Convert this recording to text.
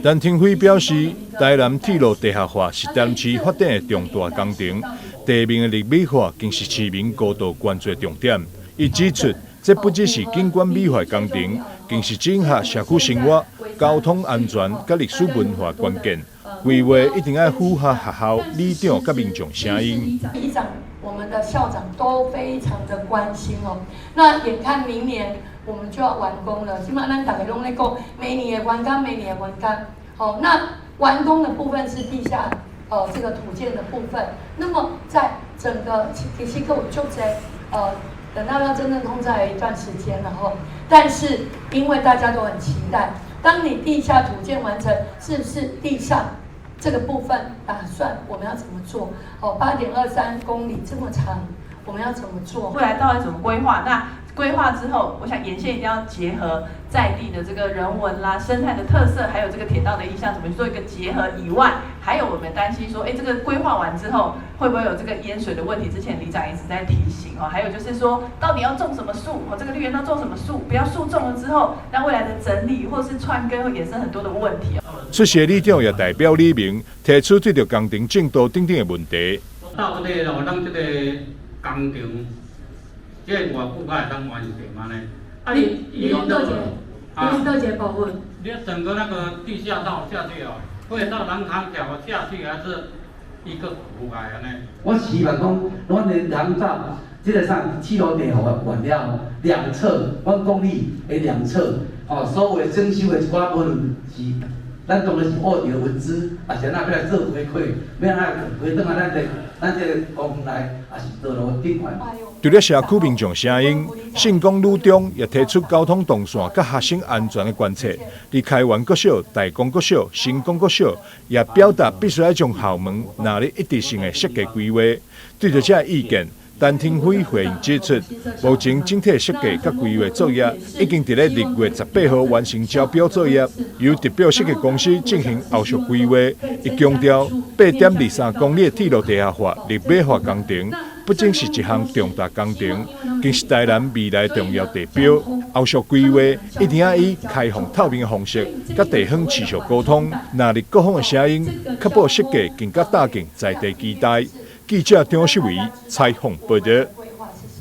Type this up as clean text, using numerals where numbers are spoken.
陳亭妃表示，台南鐵路地下化是台南市發展的重大工程，地面的綠美化更是市民高度關注的重點。伊指出，這不只是景觀美化工程，更是整合社區生活、交通安全佮歷史文化關鍵。規劃一定愛符合學校、里長佮民眾聲音。里長、我們的校長都非常的關心哦。那眼看明年我們就要完工了，起碼咱大家攏咧講，明年會完工，明年會完工。好，那完工的部分是地下這個土建的部分。那麼在整個其實閣有足濟等到要真正通車有一段時間了吼。但是因為大家都很期待，當你地下土建完成，是不是地上這個部分打算我們要怎麼做？哦，8.23公里這麼長，我們要怎麼做？未來到底怎麼規劃？那規劃之後，我想沿線一定要結合在地的這個人文啦、生態的特色，還有這個鐵道的意象，怎麼去做一個結合以外，還有我們擔心說，哎，這個規劃完之後會不會有這個淹水的問題？之前里長一直在提醒哦。還有就是說，到底要種什麼樹？哦，這個綠園要種什麼樹？不要樹種了之後，那未來的整理或是串根會衍生很多的問題。出席里長也代表里民提出對著工程進度等等的問題。到底哦，咱這個工程，這個偌久才會當完成按呢？啊，你你講佗一個？你講佗一個部分？你整個那個地下道下去哦，會到南崁橋下去，還是一個覆蓋按呢？我希望講，阮的人造這個啥鐵路地下完了，兩側，阮公里的兩側，吼，所有徵收的一寡無論是咱當然是挖著物資，也是按怎欲來做回饋，欲按怎回轉來咱這個公園內，也是道路頂懸。除了社區民眾聲音，聖光女中也提出交通動線佮學生安全的關切。佇開元國小、大光國小、成功國小也表達必須愛將校門納入一致性的設計規劃。對著這個意見，陳亭妃回應指出，目前整體設計佮規劃作業已經佇咧6月18號完成招標作業，由得標設計公司進行後續規劃。伊強調，8.23公里的鐵路地下化、綠美化工程，不僅是一項重大工程，更是台南未來重要地標。後續規劃一定要以開放透明的方式，佮地方持續溝通，納入各方的聲音，確保設計更加貼近在地期待。記者張世維採訪報導。